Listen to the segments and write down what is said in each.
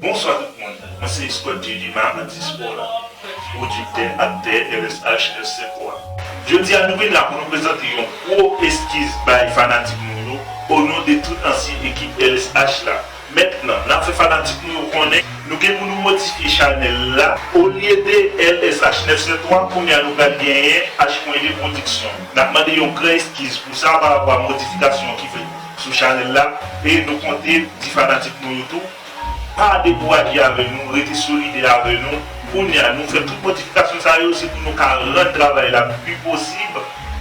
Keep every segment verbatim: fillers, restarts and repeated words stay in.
Bonswa tout moun, mwen se Scott J J Mahaman Diaspora, pwodiktè, aktè L S H nèf sèt twa. Jodi a nou vin la pou nou prezante yon gwo eskiz bay fanatik nou yo, o non de tout ansyen ekip L S H la. Mentnan, n ap fè fanatik nou yo konnen nou gen pou nou modifye chanèl la. Olye de L S H nèf sèt twa, kounye a nou pral genyen H Pwen de Pwodiksyon. N ap mande yon gran eskiz pou sa pa rapò a modifikasyon ki fèt sou chanèl la, e nou konte di fanatik nou yo tou pa dekouraje avè nou, rete solidè avè nou. Kounye a, nou fè tout modifikasyon sa yo, se pou nou ka rann travay la pi posib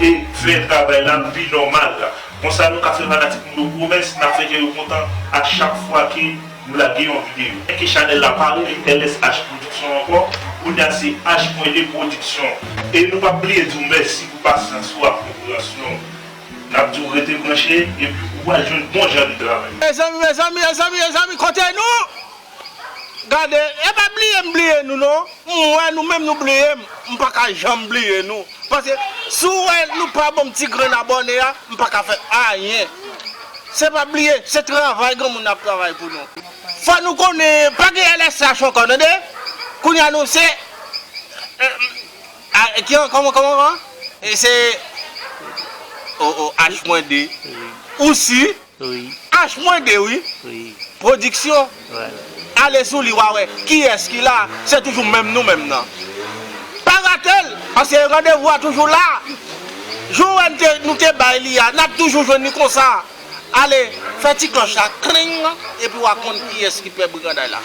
e fè travay la pi nòmal. Konsa, nou ka fè fanatik nou yo pwomès, n ap fè kè yo kontan a chak fwa ke nou lage yon videyo. Enke chanèl la pa rele L S H Production ankò, kounye a se H Pwen de Pwodiksyon. E nou p ap bliye di w mèsi pou pasyans ou ak konpreyansyon w. N ap di w rete branche, epi ou pral jwenn bon jan de travay. Mezanmi, mezanmi, mezanmi, mezanmi, kote nou? Gade, e pa bliye m bliye nou non. M wè nou menm nou bliye m, m pa ka janm bliye nou. Paske si w wè nou pa ban m ti grenn abòne a, m pa ka fè anyen. Se pa bliye, se travay granmoun ap travay pou nou. Fò nou konnen, pa gen L S H ankò, tande? Kounye a nou se, eh, a, ki an, kòman, kòman, kòman? E se, o, o, H mwen de. Ou si? Wi. H mwen de, wi. Wi. Pwodiksyon. Vwala. Ale sou li, w a wè. Kiyès ki la? Se toujou menm nou menm nan. Pa rate l, paske randevou a toujou la. Jou wè n te, nou te bay li a, n ap toujou jwenn li konsa. Ale, fè ti klòch la, kling, epi w a konn kiyès ki pè briganday la.